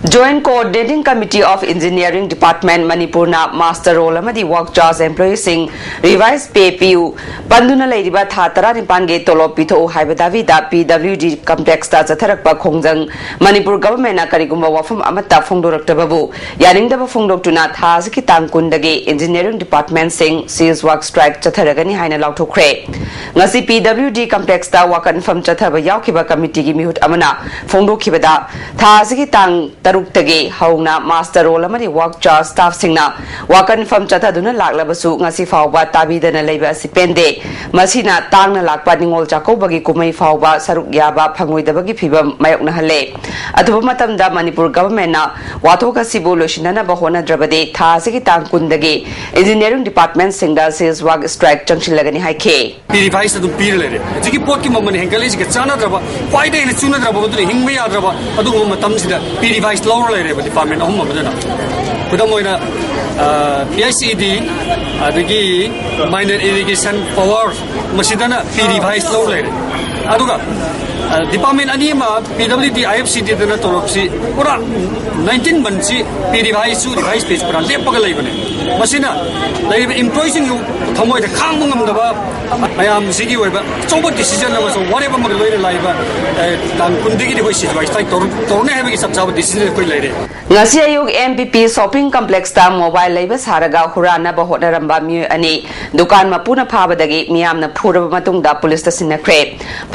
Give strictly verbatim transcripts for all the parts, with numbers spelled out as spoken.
Joint Coordinating Committee of Engineering Department ꯃꯅꯤꯄꯨꯔꯅ master roll ꯑꯃꯗꯤ work charge employeeꯁꯤꯡ revise pay ꯄꯤꯌꯨ, ꯄꯟꯗꯨꯅ ꯂꯩꯔꯤꯕ ꯊꯥ ꯇꯔꯥꯅꯤꯄꯥꯟꯒꯤ ꯇꯣꯂꯣꯞ ꯄꯤꯊꯣꯛꯎ ꯍꯥꯏꯕ ꯗꯥꯕꯤꯗ P W D complexꯇ ꯆꯠꯊꯔꯛꯄ ꯈꯣꯡꯖꯪ ꯃꯅꯤꯄꯨꯔ governmentꯅ ꯀꯔꯤꯒꯨꯝꯕ ꯋꯥꯐꯝ ꯑꯃꯠꯇ ꯐꯣꯡꯗꯣꯔꯛꯇꯕꯕꯨ ꯌꯥꯅꯤꯡꯗꯕ ꯐꯣꯡꯗꯣꯛꯇꯨꯅ ꯊꯥ ꯑꯁꯤꯒꯤ ꯇꯥꯡ ꯀꯨꯟꯗꯒꯤ engineering departmentꯁꯤꯡ cease work strike ꯆꯠꯊꯔꯒꯅꯤ ꯍꯥꯏꯅ ꯂꯥꯎꯊꯣꯛꯈ꯭ꯔꯦ꯫ ꯉꯁꯤ P W D complexꯇ ꯋꯥꯀꯠ ꯃꯤꯐꯝ ꯆꯠꯊꯕ ꯌꯥꯎꯈꯤꯕ committeeꯒꯤ ꯃꯤꯍꯨꯠ ꯑꯃꯅ ꯐꯣꯡꯗꯣꯛꯈꯤꯕꯗ, ꯊꯥ ꯑꯁꯤꯒꯤ ꯇꯥꯡ ꯇꯔꯨꯛꯇꯒꯤ ꯍꯧꯅ master roll ꯑꯃꯗꯤ work charge staffꯁꯤꯡꯅ ꯋꯥꯀꯠ ꯃꯤꯐꯝ ꯆꯠꯊꯗꯨꯅ ꯂꯥꯛꯂꯕꯁꯨ ꯉꯁꯤ ꯐꯥꯎꯕ ꯇꯥꯕꯤꯗꯅ ꯂꯩꯕ ꯑꯁꯤ ꯄꯦꯟꯗꯦ꯫ ꯃꯁꯤꯅ ꯇꯥꯡꯅ ꯂꯥꯛꯄ ꯅꯤꯉꯣꯜ ꯆꯥꯛꯀꯧꯕꯒꯤ ꯀꯨꯝꯍꯩ ꯐꯥꯎꯕ ꯁꯔꯨꯛ ꯌꯥꯕ ꯐꯪꯂꯣꯏꯗꯕꯒꯤ ꯐꯤꯚꯝ ꯃꯥꯌꯣꯛꯅꯍꯜꯂꯦ꯫ ꯑꯊꯨꯕ ꯃꯇꯝꯗ ꯃꯅꯤꯄꯨꯔ governmentꯅ ꯋꯥꯊꯣꯛ ꯑꯁꯤꯕꯨ ꯂꯣꯏꯁꯤꯟꯅꯅꯕ ꯍꯣꯠꯅꯗ꯭ꯔꯕꯗꯤ ꯊꯥ ꯑꯁꯤꯒꯤ ꯇꯥꯡ ꯀꯨꯟꯗꯒꯤ engineering departmentꯁꯤꯡꯗ cease work strike ꯆꯪꯁꯤꯜꯂꯒꯅꯤ ꯍꯥꯏꯈꯤ꯫ Pay revise ꯑꯗꯨꯝ ꯄꯤꯔ ꯂꯩꯔꯦ꯫ ꯍꯧꯖꯤꯛꯀꯤ ꯄꯣꯠꯀꯤ ꯃꯃꯜ ꯍꯦꯟꯒꯠꯂꯛꯏꯁꯤꯒ ꯆꯥꯟꯅꯗ꯭ꯔꯕ, ꯈ꯭ꯋꯥꯏꯗꯒꯤ ꯍꯦꯟꯅ ꯆꯨꯅꯗ꯭ꯔꯕ, ꯃꯗꯨꯅ ꯍꯤꯡꯕ ꯌꯥꯗ꯭ꯔꯕ ꯑꯗꯨꯒꯨꯝꯕ ꯃꯇꯝꯁꯤꯗ pay revise ꯂꯧꯔ ꯂꯩꯔꯦꯕ department ꯑꯍꯨꯝ ꯑꯃꯗꯅ꯫ ꯈꯨꯗꯝ ꯑꯣꯏꯅ, ꯑ, P I C E D, ꯑꯗꯒꯤ minor irrigation, power, ꯃꯁꯤꯗꯅ pay revise ꯂꯧꯔ ꯂꯩꯔꯦ꯫ ꯑꯗꯨꯒ, ꯑ, department ꯑꯅꯤ ꯑꯃ P W D, I F C Dꯗꯅ ꯇꯣꯂꯣꯞꯁꯤ ꯄꯨꯔꯥ nineteen monthꯁꯤ pay reviseꯁꯨ revise payꯁꯨ ꯄꯨꯔꯥ ꯂꯦꯞꯄꯒ ꯂꯩꯕꯅꯦ꯫ ꯃꯁꯤꯅ ꯂꯩꯔꯤꯕ employeeꯁꯤꯡꯒꯤ ꯊꯃꯣꯏꯗ ꯈꯥꯡꯕ ꯉꯝꯗꯕ ꯃꯌꯥꯝꯁꯤꯒꯤ ꯑꯣꯏꯕ ꯑꯆꯧꯕ decision ꯑꯃꯁꯨꯡ ꯋꯥꯔꯦꯞ ꯑꯃꯒ ꯂꯣꯏꯅ ꯂꯥꯛꯏꯕ, ꯑꯦ, ꯇꯥꯡ ꯀꯨꯟꯗꯒꯤꯗꯤ ꯑꯩꯈꯣꯏ cease work strike ꯇꯧꯔ-, ꯇꯧꯔꯅꯤ ꯍꯥꯏꯕꯒꯤ ꯆꯞ ꯆꯥꯕ decision ꯑꯩꯈꯣꯏ ꯂꯩꯔꯦ꯫ ꯉꯁꯤ ꯑꯌꯨꯛ M P P shopping complexꯇ mobile ꯂꯩꯕ ꯁꯥꯔꯒ ꯍꯨꯔꯥꯟꯅꯕ ꯍꯣꯠꯅꯔꯝꯕ ꯃꯤꯑꯣꯏ ꯑꯅꯤ ꯗꯨꯀꯥꯟ ꯃꯄꯨꯅ ꯐꯥꯕꯗꯒꯤ ꯃꯤꯌꯥꯝꯅ ꯐꯨꯔꯕ ꯃꯇꯨꯡꯗ ꯄꯨꯂꯤꯁꯇ ꯁꯤꯟꯅꯈ꯭ꯔꯦ꯫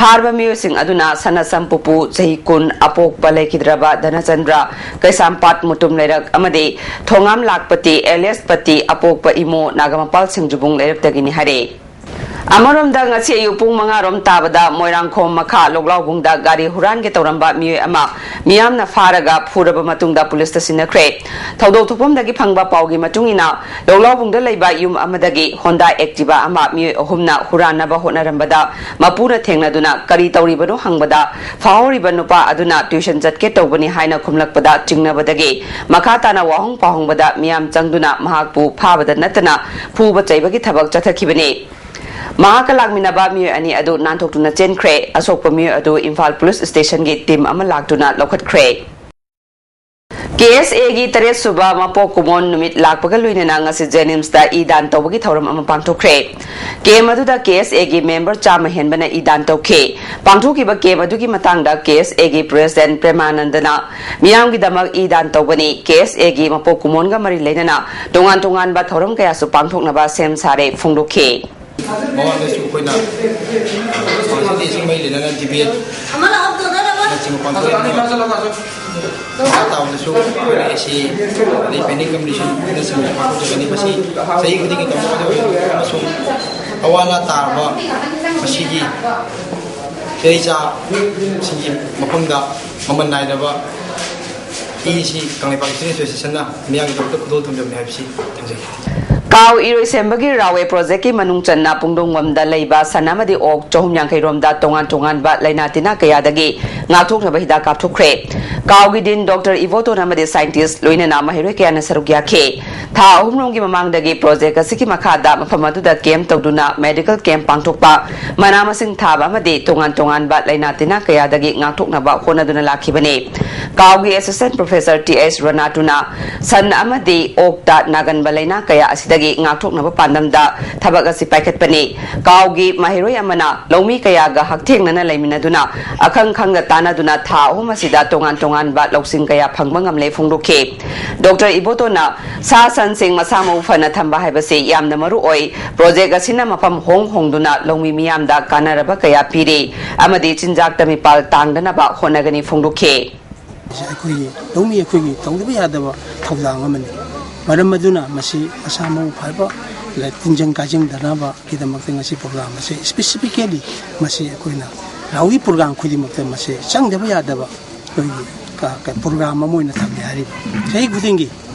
ꯐꯥꯔꯕ ꯃꯤꯑꯣꯏꯁꯤꯡ ꯑꯗꯨꯅ ꯁꯅꯥꯁꯝ ꯄꯨꯄꯨ, ꯆꯍꯤ ꯀꯨꯟ, ꯑꯄꯣꯛꯄ ꯂꯩꯈꯤꯗ꯭ꯔꯕ ꯙꯅꯆꯟꯗ꯭ꯔ, ꯀꯩꯁꯥꯝꯄꯥꯠ ꯃꯨꯇꯨꯝ ꯂꯩꯔꯛ ꯑꯃꯗꯤ ꯊꯣꯉꯥꯝ ꯂꯥꯛꯄꯇꯤ alias ꯄꯇꯤ, ꯑꯄꯣꯛꯄ ꯏꯃꯣ, ꯅꯥꯒꯥꯃꯄꯥꯜ ꯁꯤꯡꯖꯨꯕꯨꯡ ꯂꯩꯔꯛꯇꯒꯤꯅꯤ ꯍꯥꯏꯔꯦ꯫ ꯑꯃꯔꯣꯝꯗ, ꯉꯁꯤ ꯑꯌꯨꯛ ꯄꯨꯡ ꯃꯉꯥ ꯔꯣꯝ ꯇꯥꯕꯗ ꯃꯣꯏꯔꯥꯡꯈꯣꯝ ꯃꯈꯥ ꯂꯣꯛꯂꯥꯎꯕꯨꯡꯗ ꯒꯥꯔꯤ ꯍꯨꯔꯥꯟꯒꯦ ꯇꯧꯔꯝꯕ ꯃꯤꯑꯣꯏ ꯑꯃ ꯃꯤꯌꯥꯝꯅ ꯐꯥꯔꯒ ꯐꯨꯔꯕ ꯃꯇꯨꯡꯗ ꯄꯨꯂꯤꯁꯇ ꯁꯤꯟꯅꯈ꯭ꯔꯦ꯫ ꯊꯧꯗꯣꯛ ꯊꯣꯛꯐꯝꯗꯒꯤ ꯐꯪꯕ ꯄꯥꯎꯒꯤ ꯃꯇꯨꯡ ꯏꯟꯅ, ꯂꯣꯛꯂꯥꯎꯕꯨꯡꯗ ꯂꯩꯕ ꯌꯨꯝ ꯑꯃꯗꯒꯤ Honda Activa ꯑꯃ ꯃꯤꯑꯣꯏ ꯑꯍꯨꯝꯅ ꯍꯨꯔꯥꯟꯅꯕ ꯍꯣꯠꯅꯔꯝꯕꯗ ꯃꯄꯨꯅ ꯊꯦꯡꯅꯗꯨꯅ ꯀꯔꯤ ꯇꯧꯔꯤꯕꯅꯣ ꯍꯪꯕꯗ, ꯐꯥꯍꯧꯔꯤꯕ ꯅꯨꯄꯥ ꯑꯗꯨꯅ tuition ꯆꯠꯀꯦ ꯇꯧꯕꯅꯤ ꯍꯥꯏꯅ ꯈꯨꯝꯂꯛꯄꯗ ꯆꯤꯡꯅꯕꯗꯒꯤ ꯃꯈꯥ ꯇꯥꯅ ꯋꯥꯍꯪ ꯄꯥꯎꯍꯪꯕꯗ ꯃꯤꯌꯥꯝ ꯆꯪꯗꯨꯅ ꯃꯍꯥꯛꯄꯨ ꯐꯥꯕꯗ ꯅꯠꯇꯅ ꯐꯨꯕ ꯆꯩꯕꯒꯤ ꯊꯕꯛ ꯆꯠꯊꯈꯤꯕꯅꯤ꯫ ꯃꯍꯥꯛꯀ ꯂꯥꯛꯃꯤꯟꯅꯕ ꯃꯤꯑꯣꯏ ꯑꯅꯤ ꯑꯗꯨ ꯅꯥꯟꯊꯣꯛꯇꯨꯅ ꯆꯦꯟꯈ꯭ꯔꯦ꯫ ꯑꯁꯣꯛꯄ ꯃꯤꯑꯣꯏ ꯑꯗꯨ ꯏꯝꯐꯥꯜ ꯄꯨꯂꯤꯁ ꯁ꯭ꯇꯦꯁꯟꯒꯤ ꯇꯤꯝ ꯑꯃ ꯂꯥꯛꯇꯨꯅ ꯂꯧꯈꯠꯈ꯭ꯔꯦ꯫ ꯀꯦ ꯑꯦꯁ ꯑꯦꯒꯤ ꯇꯔꯦꯠ ꯁꯨꯕ ꯃꯄꯣꯛ ꯀꯨꯝꯑꯣꯟ ꯅꯨꯃꯤꯠ ꯂꯥꯛꯄꯒ ꯂꯣꯏꯅꯅ ꯉꯁꯤ ꯖꯦꯅꯤꯝꯁꯇ ꯏ ꯗꯥꯟ ꯇꯧꯕꯒꯤ ꯊꯧꯔꯝ ꯑꯃ ꯄꯥꯡꯊꯣꯛꯈ꯭ꯔꯦ꯫ ꯀꯦꯝ ꯑꯗꯨꯗ ꯀꯦ ꯑꯦꯁ ꯑꯦꯒꯤ ꯃꯦꯝꯕꯔ ꯆꯥꯝꯃ ꯍꯦꯟꯕꯅ ꯏ ꯗꯥꯟ ꯇꯧꯈꯤ꯫ ꯄꯥꯡꯊꯣꯛꯈꯤꯕ ꯀꯦꯝ ꯑꯗꯨꯒꯤ ꯃꯇꯥꯡꯗ ꯀꯦ ꯑꯦꯁ ꯑꯦꯒꯤ ꯄ꯭ꯔꯦꯁꯤꯗꯦꯟꯠ ꯄ꯭ꯔꯦꯃꯥꯅꯟꯗꯅ ꯃꯤꯌꯥꯝꯒꯤꯗꯃꯛ ꯏ ꯗꯥꯟ ꯇꯧꯕꯅꯤ꯫ ꯀꯦ ꯑꯦꯁ ꯑꯦꯒꯤ ꯃꯄꯣꯛ ꯀꯨꯝꯑꯣꯟꯒ ꯃꯔꯤ ꯂꯩꯅꯅ ꯇꯣꯉꯥꯟ ꯇꯣꯉꯥꯟꯕ ꯊꯧꯔꯝ ꯀꯌꯥꯁꯨ ꯄꯥꯡꯊꯣꯛꯅꯕ ꯁꯦꯝ ꯁꯥꯔꯦ ꯐꯣꯡꯗꯣꯛꯈꯤ꯫ ꯃꯃꯥꯡꯗꯁꯨ ꯑꯩꯈꯣꯏꯅ ꯀꯥꯎꯟꯁꯤꯜꯒꯤ ꯏꯁꯤꯡ ꯃꯩ ꯂꯩꯅꯅ ꯗꯤꯕꯦꯠꯅꯆꯤꯡꯕ ꯄꯥꯡꯊꯣꯛꯑꯦ꯫ ꯃꯈꯥ ꯇꯥꯕꯗꯁꯨ ꯑꯩꯈꯣꯏꯅ ꯑꯦ ꯁꯤ ꯑꯗꯩ ꯄꯦꯟꯗꯤꯡ ꯀꯝꯄꯤꯇꯤꯁꯟꯅꯆꯤꯡꯕ ꯄꯥꯡꯊꯣꯛꯆꯒꯅꯤ꯫ ꯃꯁꯤ ꯆꯍꯤ ꯈꯨꯗꯤꯡꯒꯤ ꯇꯧꯅꯒꯗꯕ ꯑꯃꯁꯨꯡ ꯑꯋꯥ ꯑꯅꯥ ꯇꯥꯔꯕ ꯃꯁꯤꯒꯤ ꯆꯍꯤꯆꯥꯁꯤꯡꯒꯤ ꯃꯐꯝꯗ ꯃꯃꯜ ꯅꯥꯏꯗꯕ ꯏ ꯁꯤ ꯀꯪꯂꯩꯄꯥꯛ ꯏꯁꯇꯨꯗꯦꯟ ꯑꯦꯁꯣꯁꯤꯌꯦꯁꯟꯅ ꯃꯤꯌꯥꯝꯒꯤꯗꯃꯛꯇ ꯈꯨꯗꯣꯜ ꯊꯝꯖꯕꯅꯤ ꯍꯥꯏꯕꯁꯤ ꯊꯝꯖꯒꯦ꯫ ꯀꯥꯎ ꯏꯔꯣꯏꯁꯦꯝꯕꯒꯤ ꯔꯥꯋꯦ ꯄ꯭ꯔꯣꯖꯦꯛꯀꯤ ꯃꯅꯨꯡ ꯆꯟꯅ ꯄꯨꯡꯗꯣꯡꯕꯝꯗ ꯂꯩꯕ ꯁꯟ ꯑꯃꯗꯤ ꯑꯣꯛ ꯆꯍꯨꯝ ꯌꯥꯡꯈꯩ ꯔꯣꯝꯗ ꯇꯣꯉꯥꯟ ꯇꯣꯉꯥꯟꯕ ꯂꯥꯏꯅꯥ ꯇꯤꯟꯅꯥ ꯀꯌꯥꯗꯒꯤ ꯉꯥꯛꯊꯣꯛꯅꯕ ꯍꯤꯗꯥꯛ ꯀꯥꯞꯊꯣꯛꯈ꯭ꯔꯦ꯫ ꯀꯥꯎꯒꯤ ꯗꯤꯟ ꯗꯣꯛꯇꯔ ꯏꯕꯣꯇꯣꯟ ꯑꯃꯗꯤ ꯁꯥꯏꯟꯇꯤꯁ꯭ꯠ ꯂꯣꯏꯅꯅ ꯃꯍꯩꯔꯣꯏ ꯀꯌꯥꯅ ꯁꯔꯨꯛ ꯌꯥꯈꯤ꯫ ꯊꯥ ꯑꯍꯨꯝ ꯔꯣꯝꯒꯤ ꯃꯃꯥꯡꯗꯒꯤ ꯄ꯭ꯔꯣꯖꯦꯛ ꯑꯁꯤꯒꯤ ꯃꯈꯥꯗ ꯃꯐꯝ ꯑꯗꯨꯗ ꯀꯦꯝ ꯇꯧꯗꯨꯅ ꯃꯦꯗꯤꯀꯦꯜ ꯀꯦꯝ ꯄꯥꯡꯊꯣꯛꯄ, ꯃꯅꯥ ꯃꯁꯤꯡ ꯊꯥꯕ ꯑꯃꯗꯤ ꯇꯣꯉꯥꯟ ꯇꯣꯉꯥꯟꯕ ꯂꯥꯏꯅꯥ ꯇꯤꯟꯅꯥ ꯀꯌꯥꯗꯒꯤ ꯉꯥꯛꯊꯣꯛꯅꯕ ꯍꯣꯠꯅꯗꯨꯅ ꯂꯥꯛꯈꯤꯕꯅꯤ꯫ ꯀꯥꯎꯒꯤ ꯑꯦꯁꯤꯁ꯭ꯇꯦꯟꯠ ꯄ꯭ꯔꯣꯐꯦꯁꯔ ꯇꯤ ꯑꯩꯆ ꯔꯅꯥꯇꯨꯅ ꯁꯟ ꯑꯃꯗꯤ ꯑꯣꯛꯇ ꯅꯥꯒꯟꯕ ꯂꯥꯏꯅꯥ ꯀꯌꯥ ꯑꯁꯤꯗꯒꯤ ꯉꯥꯛꯊꯣꯛꯅꯕ ꯄꯥꯟꯗꯝꯗ ꯊꯕꯛ ꯑꯁꯤ ꯄꯥꯏꯈꯠꯄꯅꯤ꯫ ꯀꯥꯎꯒꯤ ꯃꯍꯩꯔꯣꯏ ꯑꯃꯅ ꯂꯧꯃꯤ ꯀꯌꯥꯒ ꯍꯛꯊꯦꯡꯅꯅ ꯂꯩꯃꯤꯟꯅꯗꯨꯅ ꯑꯈꯪ ꯈꯪꯗ ꯇꯥꯟꯅꯗꯨꯅ ꯊꯥ ꯑꯍꯨꯝ ꯑꯁꯤꯗ ꯇꯣꯉꯥꯟ ꯇꯣꯉꯥꯟꯕ ꯂꯧꯁꯤꯡ ꯀꯌꯥ ꯐꯪꯕ ꯉꯝꯂꯦ ꯐꯣꯡꯗꯣꯛꯈꯤ꯫ ꯗꯣꯛꯇꯔ ꯏꯕꯣꯇꯣꯟꯅ ꯁꯥ ꯁꯟꯁꯤꯡ ꯃꯁꯥ ꯃꯎ ꯐꯅ ꯊꯝꯕ ꯍꯥꯏꯕꯁꯤ ꯌꯥꯝꯅ ꯃꯔꯨ ꯑꯣꯏ꯫ ꯄ꯭ꯔꯣꯖꯦꯛ ꯑꯁꯤꯅ ꯃꯐꯝ ꯍꯣꯡ ꯍꯣꯡꯗꯨꯅ ꯂꯧꯃꯤ ꯃꯤꯌꯥꯝꯗ ꯀꯥꯟꯅꯔꯕ ꯀꯌꯥ ꯄꯤꯔꯤ ꯑꯃꯗꯤ ꯆꯤꯟꯖꯥꯛꯇ ꯃꯤꯄꯥꯜ ꯇꯥꯡꯗꯅꯕ ꯍꯣꯠꯅꯒꯅꯤ ꯐꯣꯡꯗꯣꯛꯈꯤ꯫ ꯑꯩꯈꯣꯏꯒꯤ ꯂꯧꯃꯤ ꯑꯩꯈꯣꯏꯒꯤ ꯇꯧꯗꯕ ꯌꯥꯗꯕ ꯊꯧꯗꯥꯡ ꯑꯃꯅꯤ꯫ ꯃꯔꯝ ꯑꯗꯨꯅ ꯃꯁꯤ ꯃꯁꯥ ꯃꯎ ꯐꯕ, ꯇꯤꯟꯖꯪ ꯀꯥꯏꯖꯪꯗꯅꯕꯒꯤꯗꯃꯛꯇ ꯉꯁꯤ ꯄ꯭ꯔꯣꯒ꯭ꯔꯥꯝ ꯑꯁꯤ specifically ꯃꯁꯤ ꯑꯩꯈꯣꯏꯅ ꯔꯥꯎꯏ ꯄ꯭ꯔꯣꯒ꯭ꯔꯥꯝ ꯈꯨꯗꯤꯡꯃꯛꯇ ꯃꯁꯤ ꯆꯪꯗꯕ ꯌꯥꯗꯕ ꯑꯩꯈꯣꯏꯒꯤ ꯀ-, ꯀ-, ꯄ꯭ꯔꯣꯒ꯭ꯔꯥꯝ ꯑꯃ ꯑꯣꯏꯅ ꯊꯝꯃꯤ ꯍꯥꯏꯔꯤꯕ꯫ ꯆꯍꯤ ꯈꯨꯗꯤꯡꯒꯤ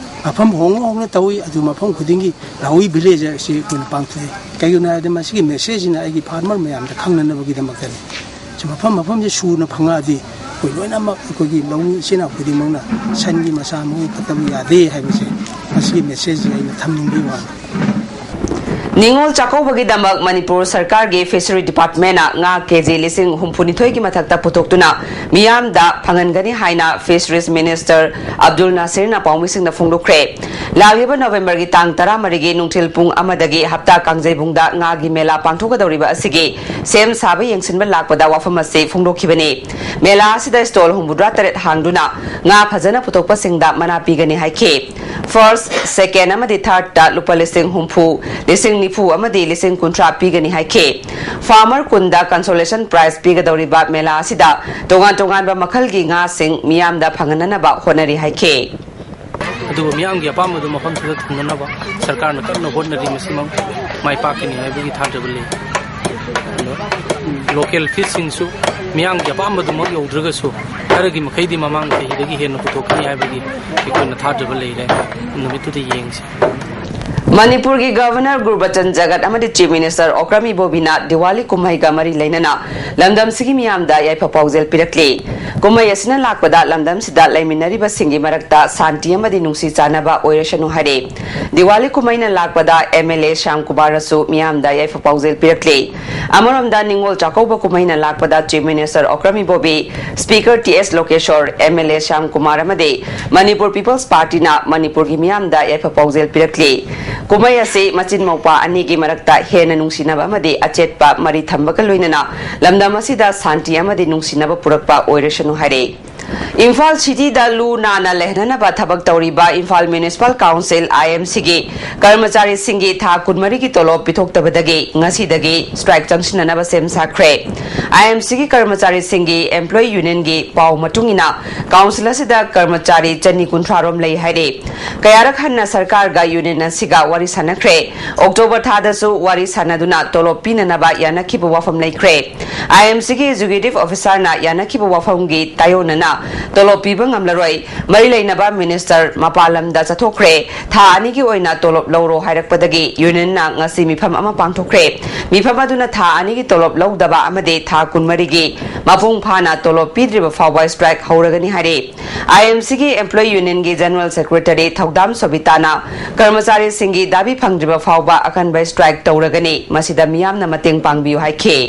ꯃꯐꯝ ꯍꯣꯡꯅ ꯍꯣꯡꯅ ꯇꯧꯏ, ꯑꯗꯨ ꯃꯐꯝ ꯈꯨꯗꯤꯡꯒꯤ ꯔꯥꯎꯏ ꯚꯤꯂꯦꯖ ꯑꯁꯤ ꯑꯩꯈꯣꯏꯅ ꯄꯥꯡꯊꯣꯛꯏ꯫ ꯀꯩꯒꯤꯅꯣ ꯍꯥꯏꯔꯗꯤ ꯃꯁꯤꯒꯤ ꯃꯦꯁꯦꯖꯁꯤꯅ ꯑꯩꯒꯤ ꯐꯥꯔꯃꯔ ꯃꯌꯥꯝꯗ ꯈꯪꯅꯅꯕꯒꯤꯗꯃꯛꯇꯅꯤ꯫ ꯁꯤ ꯃꯐꯝ ꯃꯐꯝꯁꯦ ꯁꯨꯅ ꯐꯪꯉꯛꯑꯗꯤ ꯑꯩꯈꯣꯏ ꯂꯣꯏꯅꯃꯛ ꯑꯩꯈꯣꯏꯒꯤ ꯂꯧꯃꯤ ꯏꯆꯤꯟ ꯏꯅꯥꯎ ꯈꯨꯗꯤꯡꯃꯛꯅ ꯁꯟꯒꯤ ꯃꯁꯥ ꯃꯎ ꯐꯠꯇꯕ ꯌꯥꯗꯦ ꯍꯥꯏꯕꯁꯦ ꯃꯁꯤꯒꯤ ꯃꯦꯁꯦꯖꯁꯤ ꯑꯩꯅ ꯊꯝꯅꯤꯡꯕꯒꯤ ꯋꯥꯅꯤ꯫ ꯅꯤꯉꯣꯜ ꯆꯥꯛꯀꯧꯕꯒꯤꯗꯃꯛ ꯃꯅꯤꯄꯨꯔ ꯁꯔꯀꯥꯔꯒꯤ ꯐꯤꯁꯔꯤ ꯗꯤꯄꯥꯔꯠꯃꯦꯟꯅ ꯉꯥ ꯀꯦꯖꯤ ꯂꯤꯁꯤꯡ ꯍꯨꯝꯐꯨꯅꯤꯊꯣꯏꯒꯤ ꯃꯊꯛꯇ ꯄꯨꯊꯣꯛꯇꯨꯅ ꯃꯤꯌꯥꯝꯗ ꯐꯪꯍꯟꯒꯅꯤ ꯍꯥꯏꯅ ꯐꯤꯁꯔꯤꯁ ꯃꯤꯅꯤꯁꯇꯔ ꯑꯕꯗꯨꯜ ꯅꯥꯁꯤꯔꯅ ꯄꯥꯎꯃꯤꯁꯤꯡꯗ ꯐꯣꯡꯗꯣꯛꯈ꯭ꯔꯦ꯫ ꯂꯥꯛꯂꯤꯕ ꯅꯣꯕꯦꯝꯕꯔꯒꯤ ꯇꯥꯡ ꯇꯔꯥꯃꯔꯤꯒꯤ ꯅꯨꯡꯊꯤꯜ ꯄꯨꯡ ꯑꯃꯗꯒꯤ ꯍꯞꯇꯥ ꯀꯥꯡꯖꯩꯕꯨꯡꯗ ꯉꯥꯒꯤ ꯃꯦꯂꯥ ꯄꯥꯡꯊꯣꯛꯀꯗꯧꯔꯤꯕ ꯑꯁꯤꯒꯤ ꯁꯦꯝ ꯁꯥꯕ ꯌꯦꯡꯁꯤꯟꯕ ꯂꯥꯛꯄꯗ ꯋꯥꯐꯝ ꯑꯁꯤ ꯐꯣꯡꯗꯣꯛꯈꯤꯕꯅꯤ꯫ ꯃꯦꯂꯥ ꯑꯁꯤꯗ ꯁ꯭ꯇꯣꯜ ꯍꯨꯝꯐꯨꯇꯔꯥ ꯇꯔꯦꯠ ꯍꯥꯡꯗꯨꯅ ꯉꯥ ꯐꯖꯅ ꯄꯨꯊꯣꯛꯄꯁꯤꯡꯗ ꯃꯅꯥ ꯄꯤꯒꯅꯤ ꯍꯥꯏꯈꯤ꯫ ꯐꯥꯔꯁ, ꯁꯦꯀꯦꯟ ꯑꯃꯗꯤ ꯊꯥꯔꯗꯇ ꯂꯨꯄꯥ ꯂꯤꯁꯤꯡ ꯍꯨꯝꯐꯨ, ꯂꯤꯁꯤꯡ ꯅꯤꯐꯨ ꯑꯃꯗꯤ ꯂꯤꯁꯤꯡ ꯀꯨꯟꯊ꯭ꯔꯥ ꯄꯤꯒꯅꯤ ꯍꯥꯏꯈꯤ꯫ ꯐꯥꯔꯃꯔ ꯀꯨꯟꯗ ꯀꯟꯁꯣꯂꯦꯁꯟ ꯄ꯭ꯔꯥꯏꯖ ꯄꯤꯒꯗꯧꯔꯤꯕ ꯃꯦꯂꯥ ꯑꯁꯤꯗ ꯇꯣꯉꯥꯟ ꯇꯣꯉꯥꯟꯕ ꯃꯈꯜꯒꯤ ꯉꯥꯁꯤꯡ ꯃꯤꯌꯥꯝꯗ ꯐꯪꯍꯟꯅꯅꯕ ꯍꯣꯠꯅꯔꯤ ꯍꯥꯏꯈꯤ꯫ ꯑꯗꯨꯕꯨ ꯃꯤꯌꯥꯝꯒꯤ ꯑꯄꯥꯝꯕꯗꯨ ꯃꯐꯝꯗꯨꯗ ꯊꯨꯡꯅꯅꯕ ꯁꯔꯀꯥꯔꯅ ꯀꯟꯅ ꯍꯣꯠꯅꯔꯤ꯫ ꯃꯁꯤꯃꯛ ꯃꯥꯏ ꯄꯥꯛꯀꯅꯤ ꯍꯥꯏꯕꯒꯤ ꯊꯥꯖꯕ ꯂꯩ꯫ ꯑꯗꯣ ꯂꯣꯀꯦꯜ ꯐꯤꯁꯁꯤꯡꯁꯨ ꯃꯤꯌꯥꯝꯒꯤ ꯑꯄꯥꯝꯕꯗꯨꯃꯛ ꯌꯧꯗ꯭ꯔꯒꯁꯨ ꯈꯔꯒꯤ ꯃꯈꯩꯗꯤ ꯃꯃꯥꯡ ꯆꯍꯤꯗꯒꯤ ꯍꯦꯟꯅ ꯄꯨꯊꯣꯛꯀꯅꯤ ꯍꯥꯏꯕꯒꯤ ꯑꯩꯈꯣꯏꯅ ꯊꯥꯖꯕ ꯂꯩꯔꯦ꯫ ꯅꯨꯃꯤꯠꯇꯨꯗ ꯌꯦꯡꯁꯤ꯫ ꯃꯅꯤꯄꯨꯔꯒꯤ ꯒꯚꯔꯅꯔ ꯒꯨꯔꯕꯆꯟ ꯖꯒꯠ ꯑꯃꯗꯤ ꯆꯤꯐ ꯃꯤꯅꯤꯁꯇꯔ ꯑꯣꯀ꯭ꯔꯝ ꯏꯕꯣꯕꯤꯅ ꯗꯤꯋꯥꯂꯤ ꯀꯨꯝꯍꯩꯒ ꯃꯔꯤ ꯂꯩꯅꯅ ꯂꯝꯗꯝꯁꯤꯒꯤ ꯃꯤꯌꯥꯝꯗ ꯌꯥꯏꯐ ꯄꯥꯎꯖꯦꯜ ꯄꯤꯔꯛꯂꯤ꯫ ꯀꯨꯝꯍꯩ ꯑꯁꯤꯅ ꯂꯥꯛꯄꯗ ꯂꯝꯗꯝꯁꯤꯗ ꯂꯩꯃꯤꯟꯅꯔꯤꯕꯁꯤꯡꯒꯤ ꯃꯔꯛꯇ ꯁꯥꯟꯇꯤ ꯑꯃꯗꯤ ꯅꯨꯡꯁꯤ ꯆꯥꯟꯅꯕ ꯑꯣꯏꯔꯁꯅꯨ ꯍꯥꯏꯔꯦ꯫ ꯗꯤꯋꯥꯂꯤ ꯀꯨꯝꯍꯩꯅ ꯂꯥꯛꯄꯗ ꯑꯦꯝ ꯑꯦꯜ ꯑꯦ ꯁ꯭ꯌꯥꯝ ꯀꯨꯃꯥꯔꯅꯁꯨ ꯃꯤꯌꯥꯝꯗ ꯌꯥꯏꯐ ꯄꯥꯎꯖꯦꯜ ꯄꯤꯔꯛꯂꯤ꯫ ꯑꯃꯔꯣꯝꯗ ꯅꯤꯉꯣꯜ ꯆꯥꯛꯀꯧꯕ ꯀꯨꯝꯍꯩꯅ ꯂꯥꯛꯄꯗ chief minister Okram Ibobi, speaker T S Lokeshwar, M L A Shyam Kumar ꯑꯃꯗꯤ ꯃꯅꯤꯄꯨꯔ ꯄꯤꯄꯜꯁ ꯄꯥꯔꯇꯤꯅ ꯃꯅꯤꯄꯨꯔꯒꯤ ꯃꯤꯌꯥꯝꯗ ꯌꯥꯏꯐ ꯄꯥꯎꯖꯦꯜ ꯄꯤꯔꯛꯂꯤ꯫ ꯀꯨꯝꯍꯩ ꯑꯁꯤ ꯃꯆꯤꯟ ꯃꯧꯄ꯭ꯋꯥ ꯑꯅꯤꯒꯤ ꯃꯔꯛꯇ ꯍꯦꯟꯅ ꯅꯨꯡꯁꯤꯅꯕ ꯑꯃꯗꯤ ꯑꯆꯦꯠꯄ ꯃꯔꯤ ꯊꯝꯕꯒ ꯂꯣꯏꯅꯅ ꯂꯝꯗꯝ ꯑꯁꯤꯗ ꯁꯥꯟꯇꯤ ꯑꯃꯗꯤ ꯅꯨꯡꯁꯤꯅꯕ ꯄꯨꯔꯛꯄ ꯑꯣꯏꯔꯁꯅꯨ ꯍꯥꯏꯔꯦ꯫ ꯏꯝꯐꯥꯜ ꯁꯤꯇꯤꯗ ꯂꯨ ꯅꯥꯟꯅ ꯂꯩꯍꯟꯅꯅꯕ ꯊꯕꯛ ꯇꯧꯔꯤꯕ ꯏꯝꯐꯥꯜ ꯃ꯭ꯌꯨꯅꯤꯁꯤꯄꯥꯜ ꯀꯥꯎꯟꯁꯤꯜ, ꯑꯥꯏ ꯑꯦꯝ ꯁꯤꯒꯤ ꯀꯔꯃꯆꯥꯔꯤꯁꯤꯡꯒꯤ ꯊꯥ ꯀꯨꯟꯃꯔꯤꯒꯤ ꯇꯣꯂꯣꯞ ꯄꯤꯊꯣꯛꯇꯕꯗꯒꯤ ꯉꯁꯤꯗꯒꯤ ꯁ꯭ꯇ꯭ꯔꯥꯏꯛ ꯆꯪꯁꯤꯟꯅꯅꯕ ꯁꯦꯝ ꯁꯥꯈ꯭ꯔꯦ꯫ ꯑꯥꯏ ꯑꯦꯝ ꯁꯤꯒꯤ ꯀꯔꯃꯆꯥꯔꯤꯁꯤꯡꯒꯤ ꯑꯦꯝꯄ꯭ꯂꯣꯌꯤ ꯌꯨꯅꯤꯌꯟꯒꯤ ꯄꯥꯎ ꯃꯇꯨꯡ ꯏꯟꯅ ꯀꯥꯎꯟꯁꯤꯜ ꯑꯁꯤꯗ ꯀꯔꯃꯆꯥꯔꯤ ꯆꯅꯤ ꯀꯨꯟꯊ꯭ꯔꯥ ꯔꯣꯝ ꯂꯩ ꯍꯥꯏꯔꯦ꯫ ꯀꯌꯥꯔꯛ ꯍꯟꯅ ꯁꯔꯀꯥꯔꯒ ꯌꯨꯅꯤꯌꯟ ꯑꯁꯤꯒ ꯋꯥꯔꯤ ꯁꯥꯟꯅꯈ꯭ꯔꯦ꯫ ꯑꯣꯛꯇꯣꯕꯔ ꯊꯥꯗꯁꯨ ꯋꯥꯔꯤ ꯁꯥꯟꯅꯗꯨꯅ ꯇꯣꯂꯣꯞ ꯄꯤꯅꯅꯕ ꯌꯥꯅꯈꯤꯕ ꯋꯥꯐꯝ ꯂꯩꯈ꯭ꯔꯦ꯫ ꯑꯥꯏ ꯑꯦꯝ ꯁꯤꯒꯤ ꯑꯦꯛꯖꯤꯀ꯭ꯌꯨꯇꯤꯚ ꯑꯣꯐꯤꯁꯥꯔꯅ ꯌꯥꯅꯈꯤꯕ ꯋꯥꯐꯝꯒꯤ ꯇꯥꯏꯑꯣꯟꯅꯅ ꯇꯣꯂꯣꯞ ꯄꯤꯕ ꯉꯝꯂꯔꯣꯏ꯫ ꯃꯔꯤ ꯂꯩꯅꯕ ꯃꯤꯅꯤꯁꯇꯔ ꯃꯄꯥꯟ ꯂꯝꯗ ꯆꯠꯊꯣꯛꯈ꯭ꯔꯦ꯫ ꯊꯥ ꯑꯅꯤꯒꯤ ꯑꯣꯏꯅ ꯇꯣꯂꯣꯞ ꯂꯧꯔꯣ ꯍꯥꯏꯔꯛꯄꯗꯒꯤ ꯌꯨꯅꯤꯌꯟꯅ ꯉꯁꯤ ꯃꯤꯐꯝ ꯑꯃ ꯄꯥꯡꯊꯣꯛꯈ꯭ꯔꯦ꯫ ꯃꯤꯐꯝ ꯑꯗꯨꯅ ꯊꯥ ꯑꯅꯤꯒꯤ ꯇꯣꯂꯣꯞ ꯂꯧꯗꯕ ꯑꯃꯗꯤ ꯊꯥ ꯀꯨꯟꯃꯔꯤꯒꯤ ꯃꯄꯨꯡ ꯐꯥꯅ ꯇꯣꯂꯣꯞ ꯄꯤꯗ꯭ꯔꯤꯕ ꯐꯥꯎꯕ ꯁ꯭ꯇ꯭ꯔꯥꯏꯛ ꯍꯧꯔꯒꯅꯤ ꯍꯥꯏꯔꯤ꯫ ꯑꯥꯏ ꯑꯦꯝ ꯁꯤꯒꯤ ꯑꯦꯝꯄ꯭ꯂꯣꯌꯤ ꯌꯨꯅꯤꯌꯟꯒꯤ ꯖꯦꯅꯔꯦꯜ ꯁꯦꯀ꯭ꯔꯦꯇꯔꯤ ꯊꯧꯗꯥꯝ ꯁꯣꯕꯤꯇꯥꯅ ꯀꯔꯃꯆꯥꯔꯤꯁꯤꯡꯒꯤ ꯗꯥꯕꯤ ꯐꯪꯗ꯭ꯔꯤꯕ ꯐꯥꯎꯕ ꯑꯀꯟꯕ ꯁ꯭ꯇ꯭ꯔꯥꯏꯛ ꯇꯧꯔꯒꯅꯤ, ꯃꯁꯤꯗ ꯃꯤꯌꯥꯝꯅ ꯃꯇꯦꯡ ꯄꯥꯡꯕꯤꯌꯨ ꯍꯥꯏꯈꯤ꯫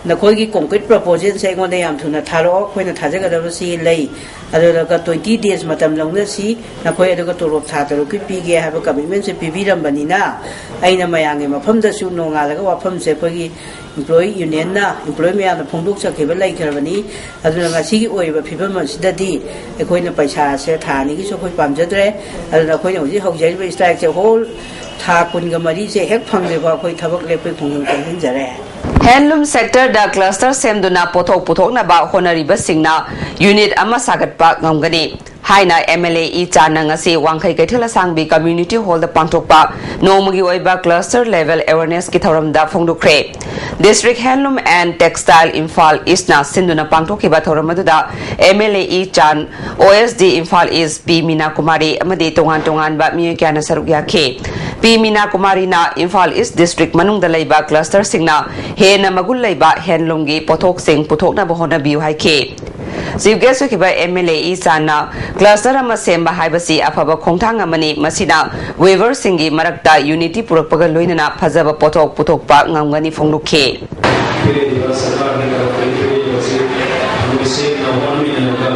ꯅꯈꯣꯏꯒꯤ ꯀꯣꯡꯀ꯭ꯔꯤꯠ ꯄ꯭ꯔꯄꯣꯖꯦꯜꯁꯦ ꯑꯩꯉꯣꯟꯗ ꯌꯥꯝ ꯊꯨꯅ ꯊꯥꯔꯛꯑꯣ, ꯑꯩꯈꯣꯏꯅ ꯊꯥꯖꯒꯗꯕꯁꯤ ꯂꯩ꯫ ꯑꯗꯨꯒ ꯇ꯭ꯋꯦꯟꯇꯤ ꯗꯦꯖ ꯃꯇꯝ ꯂꯧꯅꯁꯤ, ꯅꯈꯣꯏ ꯑꯗꯨꯒ ꯇꯣꯂꯣꯞ ꯊꯥ ꯇꯔꯨꯛꯀꯤ ꯄꯤꯒꯦ ꯍꯥꯏꯕ ꯀꯃꯤꯠꯃꯦꯟꯁꯦ ꯄꯤꯕꯤꯔꯝꯕꯅꯤꯅ, ꯑꯩꯅ ꯃꯌꯥꯝꯒꯤ ꯃꯐꯝꯗꯁꯨ ꯅꯣꯡꯉꯥꯜꯂꯒ ꯋꯥꯐꯝꯁꯦ ꯑꯩꯈꯣꯏꯒꯤ ꯏꯝꯄ꯭ꯂꯣꯌꯤ ꯌꯨꯅꯤꯌꯟꯅ, ꯏꯝꯄ꯭ꯂꯣꯌꯤ ꯃꯌꯥꯝꯅ ꯐꯣꯡꯗꯣꯛꯆꯈꯤꯕ ꯂꯩꯈ꯭ꯔꯕꯅꯤ꯫ ꯑꯗꯨꯅ ꯉꯁꯤꯒꯤ ꯑꯣꯏꯔꯤꯕ ꯐꯤꯕꯝ ꯑꯁꯤꯗꯗꯤ ꯑꯩꯈꯣꯏꯅ ꯄꯩꯁꯥꯁꯦ ꯊꯥ ꯑꯅꯤꯒꯤꯁꯨ ꯑꯩꯈꯣꯏ ꯄꯥꯝꯖꯗ꯭ꯔꯦ꯫ ꯑꯗꯨꯅ ꯑꯩꯈꯣꯏꯅ ꯍꯧꯖꯤꯛ ꯍꯧꯖꯔꯤꯕ ꯁ꯭ꯇ꯭ꯔꯥꯏꯛꯁꯦ ꯍꯣꯜ ꯊꯥ ꯀꯨꯟꯒ ꯃꯔꯤꯁꯦ ꯍꯦꯛ ꯐꯪꯗ꯭ꯔꯤꯐꯥꯎ ꯑꯩꯈꯣꯏ ꯊꯕꯛ ꯂꯦꯞꯄꯒꯤ ꯈꯣꯡꯖꯪ ꯆꯪꯁꯤꯟꯖꯔꯦ꯫ ꯍꯦꯟꯂꯨꯝ ꯁꯦꯛꯇꯔꯗ ꯀ꯭ꯂꯁꯇꯔ ꯁꯦꯝꯗꯨꯅ ꯄꯣꯠꯊꯣꯛ ꯄꯨꯊꯣꯛꯅꯕ ꯍꯣꯠꯅꯔꯤꯕꯁꯤꯡꯅ ꯌꯨꯅꯤꯠ ꯑꯃ ꯁꯥꯒꯠꯄ ꯉꯝꯒꯅꯤ ꯍꯥꯏꯅ ꯑꯦꯝ ꯑꯦꯜ ꯑꯦ ꯏ ꯆꯥꯟꯅ ꯉꯁꯤ ꯋꯥꯡꯈꯩ ꯀꯩꯊꯦꯜ ꯑꯁꯥꯡꯕꯤ ꯀꯝꯃ꯭ꯌꯨꯅꯤꯇꯤ ꯍꯣꯜꯗ ꯄꯥꯡꯊꯣꯛꯄ ꯅꯣꯡꯃꯒꯤ ꯑꯣꯏꯕ ꯀ꯭ꯂꯁꯇꯔ ꯂꯦꯚꯦꯜ ꯑꯦꯋꯦꯔꯅꯦꯁꯀꯤ ꯊꯧꯔꯝꯗ ꯐꯣꯡꯗꯣꯛꯈ꯭ꯔꯦ꯫ District handloom and textile Imphal ꯏꯁꯅ ꯁꯤꯟꯗꯨꯅ ꯄꯥꯡꯊꯣꯛꯈꯤꯕ ꯊꯧꯔꯝ ꯑꯗꯨꯗ ꯑꯦꯝ ꯑꯦꯜ ꯑꯦ ꯏ ꯆꯥꯟ, ꯑꯣ ꯑꯦꯁ ꯗꯤ ꯏꯝꯐꯥꯜ ꯏꯁ ꯄꯤ ꯃꯤꯅꯥ ꯀꯨꯃꯥꯔꯤ ꯑꯃꯗꯤ ꯇꯣꯉꯥꯟ ꯇꯣꯉꯥꯟꯕ ꯃꯤꯑꯣꯏ ꯀꯌꯥꯅ ꯁꯔꯨꯛ ꯌꯥꯈꯤ꯫ ꯄꯤ ꯃꯤꯅꯥ ꯀꯨꯃꯥꯔꯤꯅ ꯏꯝꯐꯥꯜ ꯏꯁ ꯗꯤꯁꯇ꯭ꯔꯤꯛ ꯃꯅꯨꯡꯗ ꯂꯩꯕ ꯀ꯭ꯂꯁꯇꯔꯁꯤꯡꯅ ꯍꯦꯟꯅ ꯃꯒꯨꯟ ꯂꯩꯕ ꯍꯦꯟꯂꯨꯝꯒꯤ ꯄꯣꯠꯊꯣꯛꯁꯤꯡ ꯄꯨꯊꯣꯛꯅꯕ ꯍꯣꯠꯅꯕꯤꯌꯨ ꯍꯥꯏꯈꯤ꯫ ꯆꯤꯐ ꯒꯦꯁ ꯑꯣꯏꯈꯤꯕ ꯑꯦꯝ ꯑꯦꯜ ꯑꯦ ꯏ ꯆꯥꯟꯅ ꯀ꯭ꯂꯁꯇꯔ ꯑꯃ ꯁꯦꯝꯕ ꯍꯥꯏꯕꯁꯤ ꯑꯐꯕ ꯈꯣꯡꯊꯥꯡ ꯑꯃꯅꯤ, ꯃꯁꯤꯅ ꯋꯤꯚꯔꯁꯤꯡꯒꯤ ꯃꯔꯛꯇ ꯌꯨꯅꯤꯇꯤ ꯄꯨꯔꯛꯄꯒ ꯂꯣꯏꯅꯅ ꯐꯖꯕ ꯄꯣꯠꯊꯣꯛ ꯄꯨꯊꯣꯛꯄ ꯉꯝꯒꯅꯤ ꯐꯣꯡꯗꯣꯛꯈꯤ꯫ ꯄꯤꯔꯤꯕ ꯁꯔꯀꯥꯔꯅ ꯀꯔꯞꯇ ꯄꯤꯔꯤꯕꯁꯤ ꯃꯁꯤ ꯁꯦꯡꯅ ꯋꯥꯠꯃꯤꯟꯅꯔꯒ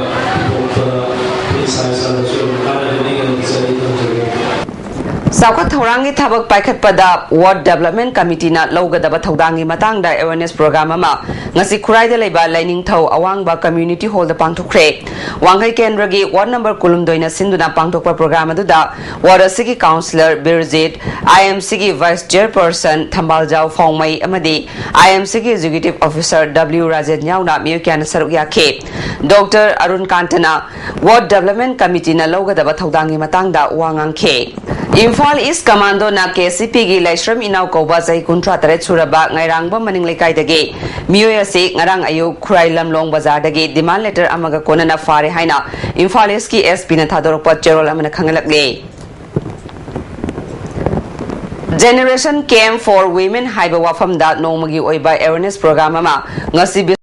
ꯄꯨꯊꯣꯛꯄꯗ ꯏꯁꯥ ꯏꯁꯥꯗꯁꯨ ꯌꯥꯝ ꯀꯥꯟꯅꯒꯅꯤ ꯍꯥꯏꯅ ꯈꯜꯂꯤ ꯊꯝꯖꯒꯦ꯫ ꯆꯥꯎꯈꯠ ꯊꯧꯔꯥꯡꯒꯤ ꯊꯕꯛ ꯄꯥꯏꯈꯠꯄꯗ ꯋꯥꯔꯗ ꯗꯦꯕꯂꯞꯃꯦꯟ ꯀꯃꯤꯇꯤꯅ ꯂꯧꯒꯗꯕ ꯊꯧꯗꯥꯡꯒꯤ ꯃꯇꯥꯡꯗ ꯑꯦꯋꯦꯔꯅꯦꯁ ꯄ꯭ꯔꯣꯒ꯭ꯔꯥꯝ ꯑꯃ ꯉꯁꯤ ꯈꯨꯔꯥꯏꯗ ꯂꯩꯕ ꯂꯥꯏꯅꯤꯡꯊꯧ ꯑꯋꯥꯡꯕ ꯀꯝꯃ꯭ꯌꯨꯅꯤꯇꯤ ꯍꯣꯜꯗ ꯄꯥꯡꯊꯣꯛꯈ꯭ꯔꯦ꯫ ꯋꯥꯡꯈꯩ ꯀꯦꯟꯗ꯭ꯔꯒꯤ ꯋꯥꯔꯗ ꯅꯝꯕꯔ ꯀꯨꯟꯍꯨꯝꯗꯣꯏꯅ ꯁꯤꯟꯗꯨꯅ ꯄꯥꯡꯊꯣꯛꯄ ꯄ꯭ꯔꯣꯒ꯭ꯔꯥꯝ ꯑꯗꯨꯗ ꯋꯥꯔꯗ ꯑꯁꯤꯒꯤ ꯀꯥꯎꯟꯁꯤꯂꯔ ꯕꯤꯔꯖꯤꯠ, ꯑꯥꯏ ꯑꯦꯝ ꯁꯤꯒꯤ ꯚꯥꯏꯁ ꯆꯤꯌꯔꯄꯔꯁꯟ ꯊꯝꯕꯥꯜꯖꯥꯎ ꯐꯥꯎꯃꯩ ꯑꯃꯗꯤ ꯑꯥꯏ ꯑꯦꯝ ꯁꯤꯒꯤ ꯑꯦꯛꯖꯤꯀ꯭ꯌꯨꯇꯤꯚ ꯑꯣꯐꯤꯁꯥꯔ ꯗꯕ꯭ꯂꯤꯎ ꯔꯥꯖꯦꯟ ꯌꯥꯎꯅ ꯃꯤꯑꯣꯏ ꯀꯌꯥꯅ ꯁꯔꯨꯛ ꯌꯥꯈꯤ꯫ ꯗꯣꯛꯇꯔ ꯑꯔꯨꯟ ꯀꯥꯟꯇꯅ ꯋꯥꯔꯗ ꯗꯦꯕꯂꯞꯃꯦꯟ ꯀꯃꯤꯇꯤꯅ ꯂꯧꯒꯗꯕ ꯊꯧꯗꯥꯡꯒꯤ ꯃꯇꯥꯡꯗ ꯋꯥ ꯉꯥꯡꯈꯤ꯫ ꯏꯝꯐꯥꯜ ꯏꯁ ꯀꯃꯥꯟꯗꯣꯅ ꯀꯦ ꯁꯤ ꯄꯤꯒꯤ ꯂꯥꯏꯁ꯭ꯔꯝ ꯏꯅꯥꯎ ꯀꯧꯕ ꯆꯍꯤ ꯀꯨꯟꯊ꯭ꯔꯥ ꯇꯔꯦꯠ ꯁꯨꯔꯕ ꯉꯥꯏꯔꯥꯡꯕꯝ ꯃꯅꯤꯡ ꯂꯩꯀꯥꯏꯗꯒꯤ ꯃꯤꯑꯣꯏ ꯑꯁꯤ ꯉꯔꯥꯡ ꯑꯌꯨꯛ ꯈꯨꯔꯥꯏ ꯂꯝꯂꯣꯡ ꯕꯖꯥꯔꯗꯒꯤ ꯗꯤꯃꯥꯟ ꯂꯦꯇꯔ ꯑꯃꯒ ꯀꯣꯟꯅꯅ ꯐꯥꯔꯦ ꯍꯥꯏꯅ ꯏꯝꯐꯥꯜ ꯏꯁꯀꯤ ꯑꯦꯁ ꯄꯤꯅ ꯊꯥꯗꯣꯔꯛꯄ ꯆꯦꯔꯣꯜ ꯑꯃꯅ ꯈꯪꯍꯜꯂꯛꯂꯤ꯫ Generation Camp for Women ꯍꯥꯏꯕ ꯋꯥꯐꯝꯗ ꯅꯣꯡꯃꯒꯤ ꯑꯣꯏꯕ ꯑꯦꯋꯦꯔꯅꯦꯁ ꯄ꯭ꯔꯣꯒ꯭ꯔꯥꯝ ꯑꯃ ꯉꯁꯤ